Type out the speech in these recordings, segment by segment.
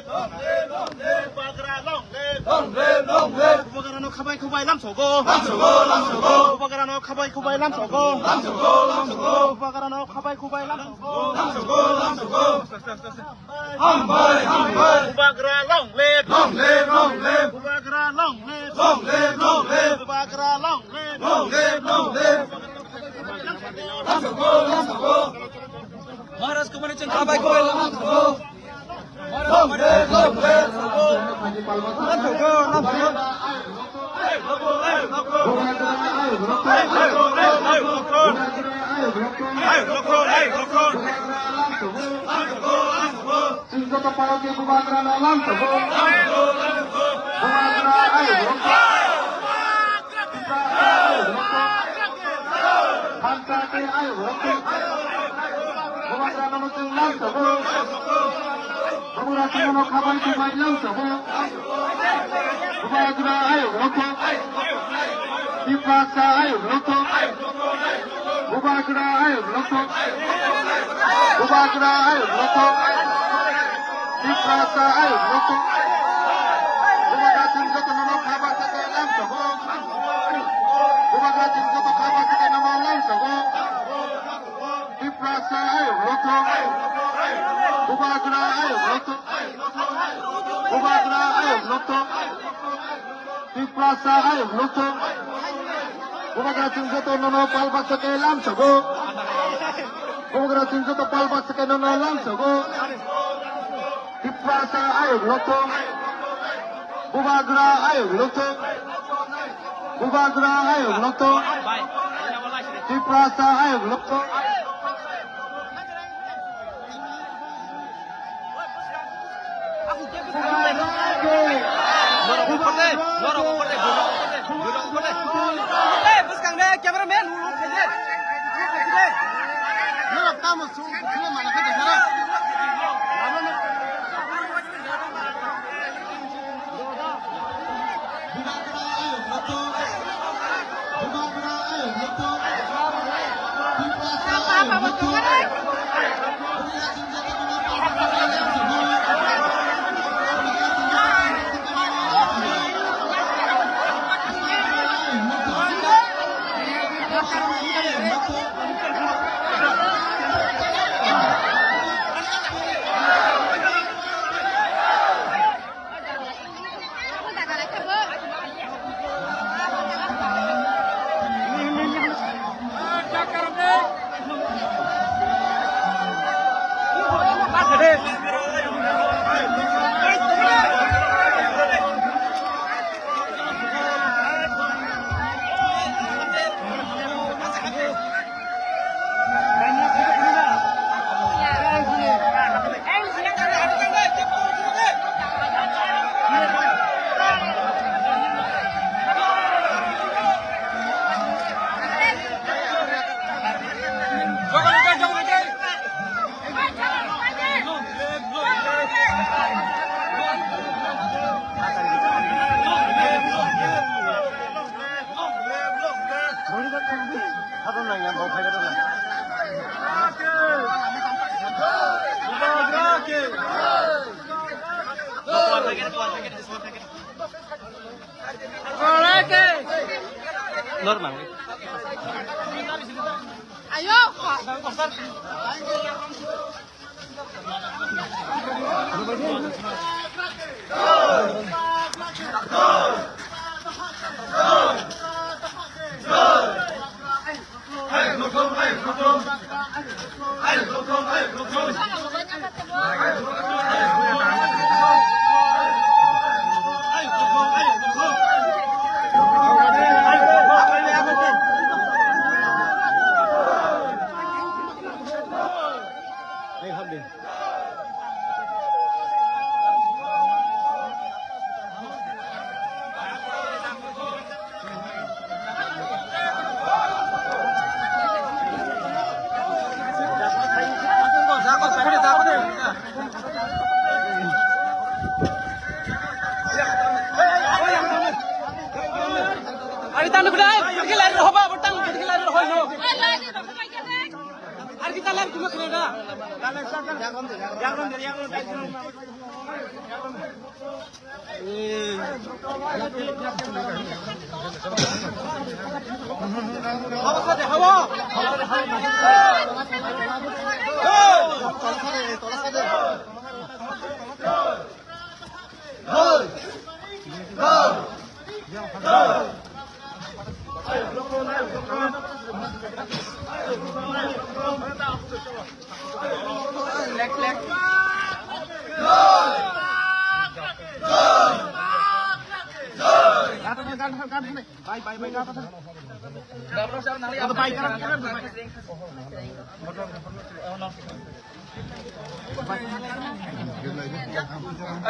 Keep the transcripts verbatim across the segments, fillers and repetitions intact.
Bubagra long live! Long live, long live! Bubagrano khabai khubai lamsogo. Lamsogo, lamsogo. Bubagrano khabai khubai lamsogo. Lamsogo, lamsogo. Bubagrano khabai khubai lamsogo. Lamsogo, lamsogo. Hambai, hambai. Bubagra long live! Long live, long live! Bubagra long live! Long live, long live! Bubagra long live! Long live, long live! Lamsogo, lamsogo. Maharaj kumani chwng khabai khubai lamsogo. Chwng joto parok ni bubagra no lamsogo. Bubagra ayuk rokha. Bubagra ayuk rokha. Thansa khe ayuk rokha. Bubagra no chwng lamsogo. Bubagra chwng no khabai khubai lamsogo. Bubagra ayuk rokha. Tiprasa ayuk rokha. Bubagra ayuk rokha. Bubagra ayuk rokha. Tiprasa ayuk rokha. Bubagra chwng joto no khabai khubai lamsogo. Bubagra chwng joto khabai khubai lamsogo. Tiprasa ayuk rokha. Bubagra ayuk rokha. Bubagra ayuk rokha. Tiprasa ayuk rokha. Bubagra chwng joto nono pal baksa khe lamsogo. Bubagra chwng joto pal baksa khe nono lamsogo. Tiprasa ayuk rokha. Bubagra ayuk rokha. Bubagra ayuk rokha. Tiprasa ayuk rokha. Norok ongkhor de, norok ongkhor de, norok ongkhor de, norok ongkhor de. Hey, bwskang de, cameraman, norok ongkhor de. Norok tamo sung, sung mana khe de, norok. Normal. Ayo. Ari tanu kudai, pergi lari rohoba, bertang, pergi lari rohoba. Ari kita lari cuma kerja. Jagon deh, jagon deh, jagon deh.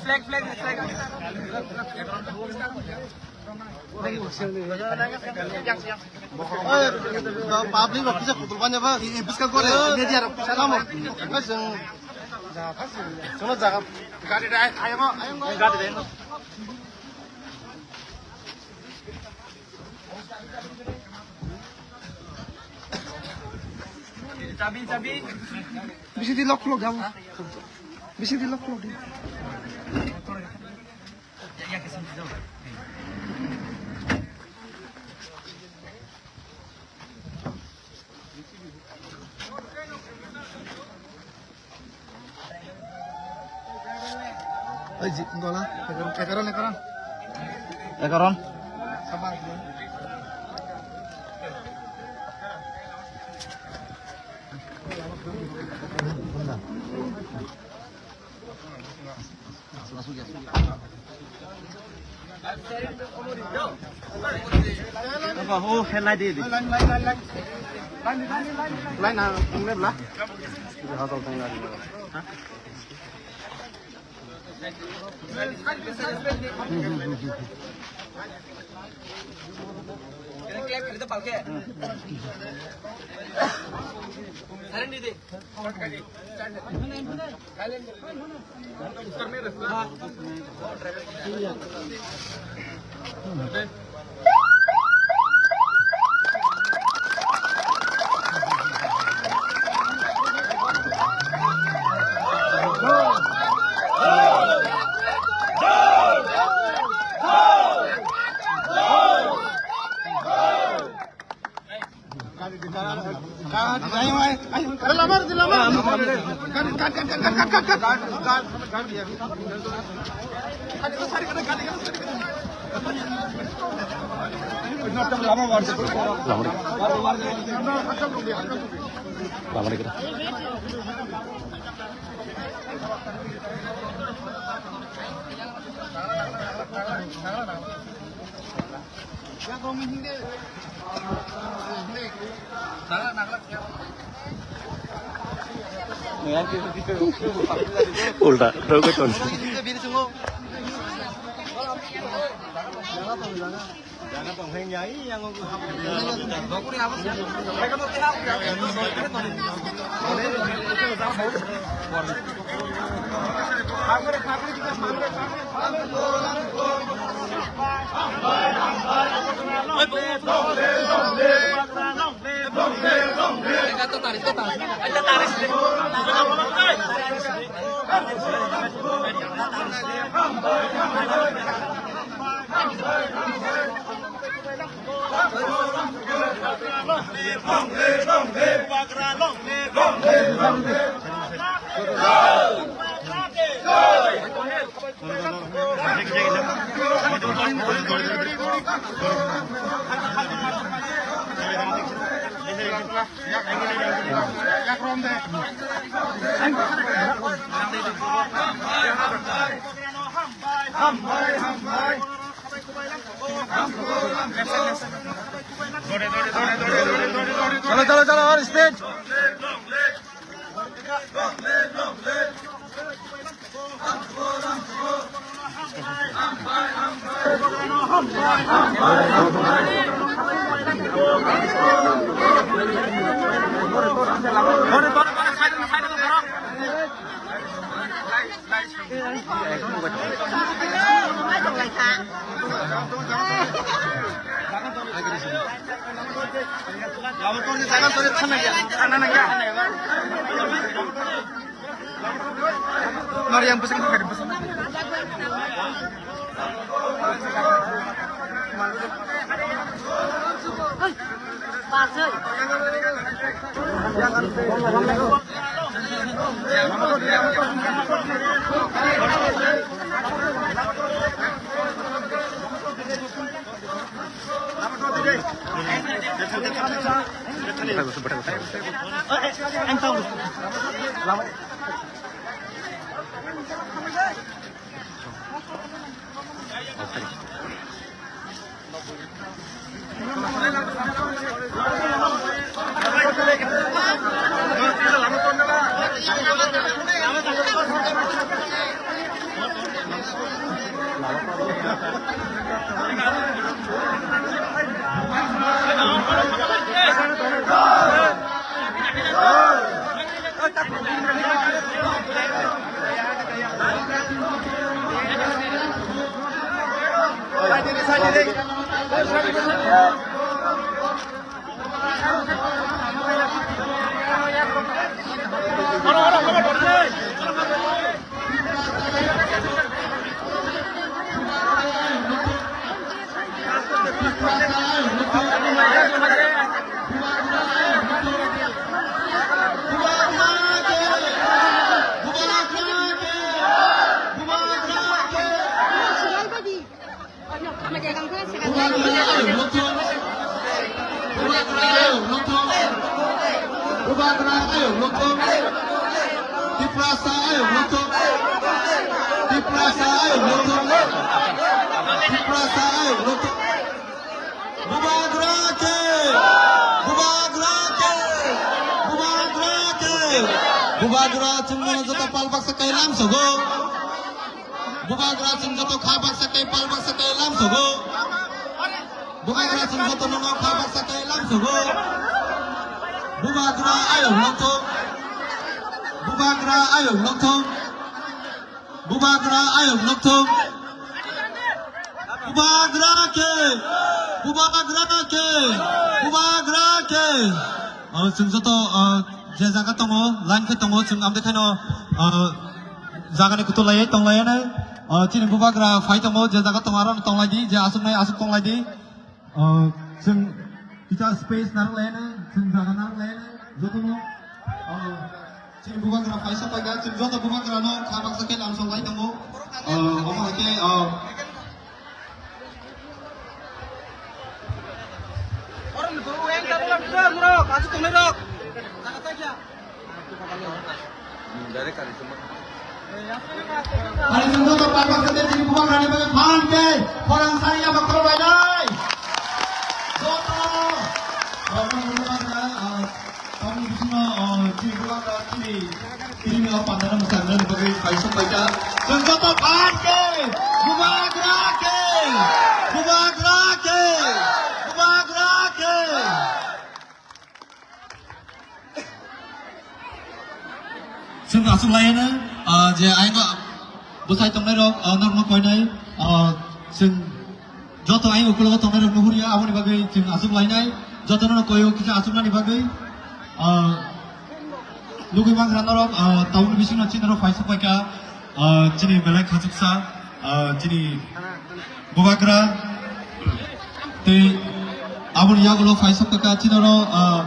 Flag, flag, flag. Public office kutul banya ba, i buskang gore, media rok kisa tamo. Ai, jeng, jeng jaga. Gari dai, ayang, ayang, gari dai. Chabi, chabi. Bisi di lock, lock, jabo. Bisi di lock, lock, di. Ai, ji, gola, ekaron, ekaron, ekaron. Ekaron. Aba, oh, headlight di, di. Line na, ong le bla. Di ha tong tong na di. Ha? Clap kar de palke. Silent di de. Ulta, rogoi ton. Chalo, chalo, chalo, aur speed. Nori yang pusing, pusing. Bubagra ayok lokthong. Bubagra ayok lokthong. Bubagra ayok lokthong. Tiprasa ayok lokthong. Tiprasa ayok lokthong. Tiprasa ayok lokthong. Bubagra ke! Bubagra ke! Bubagra ke! Bubagra chwngno joto pal baksa kai lamsogo. Bubagra chwng joto kha baksa kai pal baksa kai lamsogo. Bubagra chwng joto nono kha baksa kai lamsogo. Bubagra ayok lokthong. Bubagra ayok lokthong. Bubagra ayok lokthong. Bubagra ke! Bubagra ke! Bubagra ke! O, chwng joto, o, je jaga tongo, line khe tongo, chwng amtwi kheno, o, jagani kutu laiwi tong laiya nai. O, chini bubagra phai tongo, je jaga tongo, aro tong lai di, je aswk nai aswk tong lai di. O, chwng kisa space narwk laiya nai, chwng jaga narwk laiya nai, jotono, o, chini bubagra phai sok paikha, chwng joto bubagrano kha baksa khe lamsok lai tongo. O, omo hai khe, o, Ani sungguh tu pakai sedih jadi bukan rani pakai paham ke orang saya bakal badai. Joto, orang rumah saya, ah, kamu di sini, ah, jadi bukan rani. Tini o pandana mwsarnani bagwi paisok paikha. Chwng joto phan khe Bubagra khe! Bubagra khe! Bubagra khe! Chwng aswk laiano, ah, je ayang bwsai tongnai rok, ah, norokno koinai, ah, chwng joto ayang ukulogo tongnai rok nuhurya, aboni bagwi chwng aswk lainai, jotono koio kisa aswknani bagwi, ah, Nugwi mankha norok, ah, tabukni bisingo chini norok paisok paikha, ah, chini belai khachuksa, ah, chini Bubagra tei aboni yagulo paisok paikha chini norok, ah,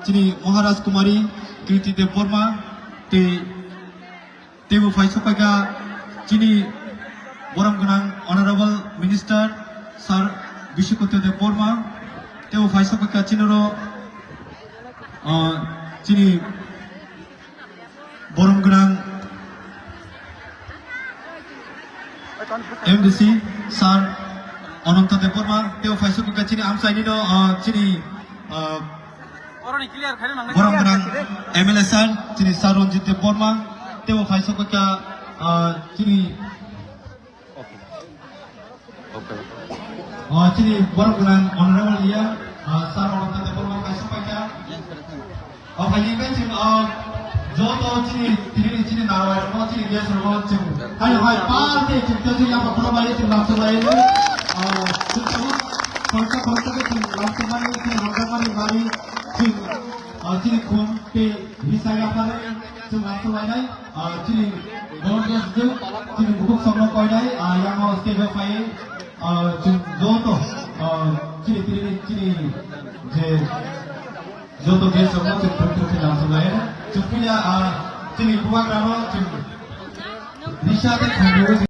chini Maharaj Kumari Kirti Debbarma tei teibo paisok paikha chini borom gwnang Honorable Minister Sir Bishwakanta Debbarma teibo paisok paikha chini norok, ah, chini borom gwnang M D C Sir Ananta Debbarma, teibo paisok wngkha chini amchaini no, ah, chini, ah, borom gwnang M L A Sir, chini Sir Ranjit Debbarma, teibo paisok wngkha, ah, chini Okay. Ah, chini borom gwnang Honorable Iya, ah, Sir Ananta Debbarma paisok paikha. O, phaini hwnkhe chwng, ah, joto chini, tini chini narwai rokno, chini guest rokno chwng hai hai pal khe chwng tei chini yapha phano bai chwng lamsok lai. Ah, chwng tabuk khoroksa khoroksa khe chwng lamsok mani, chwng hamjakmani bagwi chwng, ah, chini khum tei risa yapharwi chwng lamsok lainai. Ah, chini volunteers chwng chini bukhuk songno koinai, ah, yango stage o phaiwi, ah, chwng joto, ah, chini tini chini je Joto guest rokno chwng thum thum khe lamsok lai. Chwng puila, ah, chini bubagrano chwng risa tei khangriui